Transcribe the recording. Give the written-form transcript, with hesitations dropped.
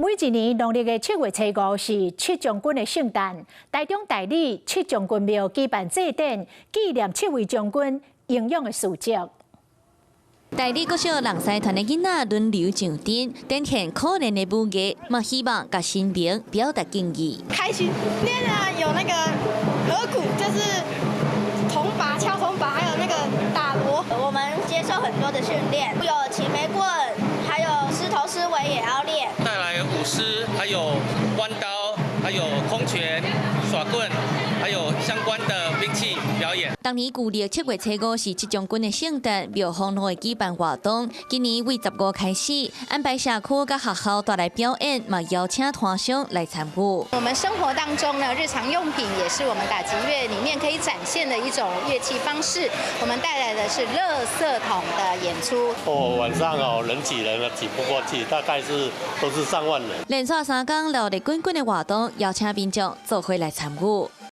每一年農曆的7月初五是七將軍的聖誕，台中大里七將軍廟舉辦祭典，紀念七位將軍英勇的事蹟。大里國小人獅團的囡仔輪流上陣，展現可憐的武藝，嘛希望共神明表達敬意。開心練啊，有那個鑼鼓，就是銅鈸、敲銅鈸，還有那個打鑼。我們接受很多的訓練，有齊眉棍，還有獅頭獅尾也要練。帶來舞獅，還有彎刀，還有空拳、耍棍，還有相關的兵器表演。當年舊曆7月初五是七將軍的聖誕，廟方攏會舉辦活動。今年為15開始安排社區佮學校帶來表演，嘛邀請團商來參與。我們生活當中呢，日常用品也是我們打擊樂裡面可以展現的一種樂器方式。我們帶來的是垃圾桶的演出。哦，晚上哦，人擠人了，擠不過去，大概是都是上萬人。連續3工熱鬧滾滾的活動，邀請民眾做伙來參與。